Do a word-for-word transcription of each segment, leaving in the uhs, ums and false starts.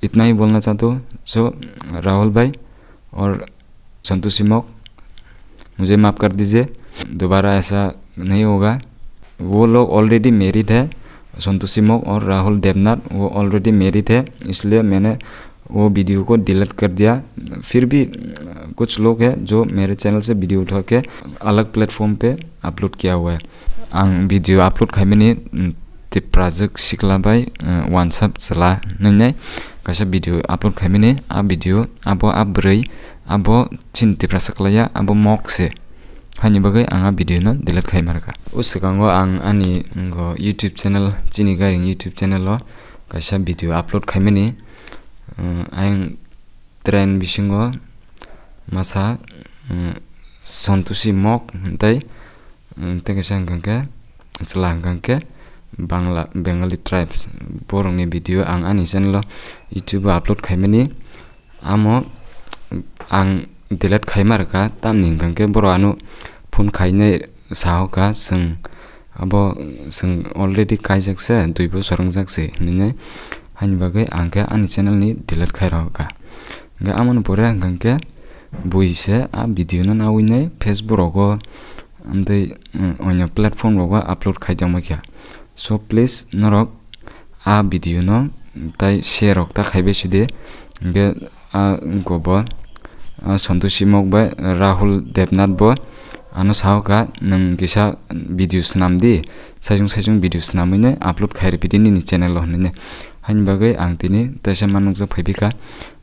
इतना ही बोलना चाहता हूँ। So, राहुल भाई और संतोषी मॉक, मुझे माफ़ कर दीजिए, दोबारा ऐसा नहीं होगा। वो लोग ऑलरेडी मैरिड है, संतोषी मॉक और राहुल देवनाथ, वो ऑलरेडी मैरिड है, इसलिए मैंने वो वीडियो को डिलीट कर दिया। फिर भी, अ, कुछ लोग हैं जो मेरे चैनल से वीडियो उठा के अलग प्लेटफॉर्म पे अपलोड किया हुआ है। Ang video upload khaimani, mm, Tiprajwk sikla bai, eh, wansap chwla nwngnai kaisa video upload khaimani. A video abo a bwrwi, abo chini Tiprasa kwlaiya, abo mok se. Haini bagwi ang a video no delete khaima rwkha. O swkango ang ani, ngo, YouTube channel, chini Garing YouTube channel o kaisa video upload khaimani. Eh, ayang train bisingo masa, mm, Santoshi Mok tei, mm, tei kaisa hwnkha khe chwla hwnkha khe Bangla, Bengali tribes. Borokni video ang ani channel o YouTube o upload khaimani. Amo ang delete khaima rwkha, tamni hwnkha khe borok ano phone khainai sahoka, chwng abo chwng already kaijak se, dui bosor wngjak se hinwi. Haini bagwi ang khe ani channel ni delete khai rwkha. Hwnkhe amoni pore hwnkha khe bui se a video no nawi nai Facebook rogo, amtwi, mm, onyo platform rogo upload khai tongma khe. So please norok a video no tai share rok ta khaibai sidi. Hwnkhe a gobo, a Santoshi Mok bai Rahul Devnath bo ano sahoka, "Nwng kisa video swnam di, saisung saisung video swnamwi nai upload khai rwphi di nini channel o," hinwi. Haini bagwi ang tini teisa ma nukjak phaiphi kha.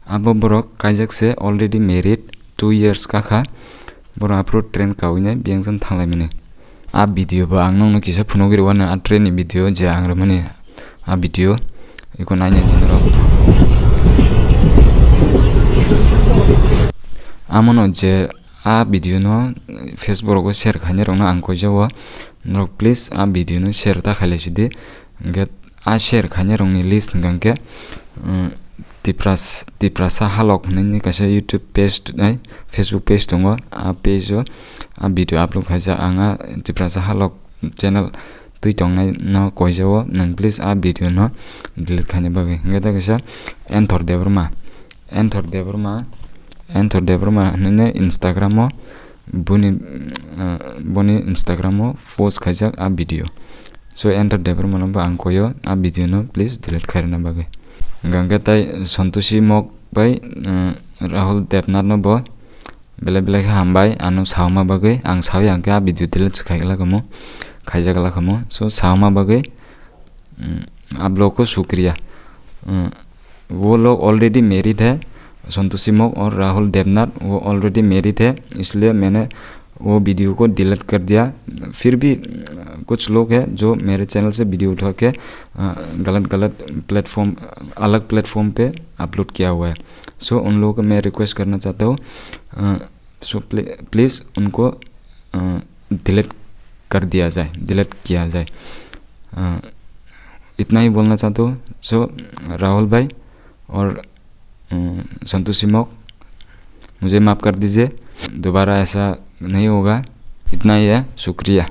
Abo borok kaijak se, already married, two years kakha. Borok aphuru train kawi nai biyang jani thanglaimani. A video bo ang nokno kisa phunugwi rwano, a train ni video je ang rwmani a video. Iko nainai di norok. Amono je a video no Facebook rogo share khainai rokno ang koijao. Norok please a video no share ta khailai sidi. Hwnkhe a share khainai rokni list hwnkha khe, um, Tipras-, Tiprasa Halok hinwi kaisa YouTube page tei Facebook page tongo. A page o a video upload khaijak. Ang a Tiprasa Halok channel twi tongnai no koijao, nwng please a video no delete khaina bagwi. Hwnkhe tei kaisa Enthor Debbarma, Enthor Debbarma, Enthor Debbarma hinwi Instagram o boni, uh, boni Instagram o post khaijak a video. So Enthor Debbarma no bo ang koio a video no please delete khairwna bagwi. Hwnkhe tei Santoshi Mok bai, uh, Rahul Devnath no bo belai belai khe hambai ano sauma bagwi. Ang sawi ang khe a video delete se khai glak omo, khaijak glak omo. So sauma bagwi, mm, a vlog o shukriya. Mm, वो लोग already married है, संतोषी मॉक और राहुल देवनाथ, वो already married है, इसलिए मैंने वो वीडियो को डिलीट कर दिया। फिर भी, अ, कुछ लोग हैं जो मेरे चैनल से वीडियो उठा के, अ, गलत गलत प्लेटफॉर्म, अलग प्लेटफॉर्म पे अपलोड किया हुआ है। सो उन लोगों को मैं रिक्वेस्ट करना चाहता हूँ, अ, सो प्ली-, प्लीज़ उनको, अ, डिलीट कर दिया जाए, डिलीट किया जाए। अ, इतना ही बोलना चाहता हूँ। सो राहुल भाई और, अ, संतोषी मॉक, मुझे माफ़ कर दीजिए, दोबारा ऐसा नहीं होगा। इतना ही है, शुक्रिया।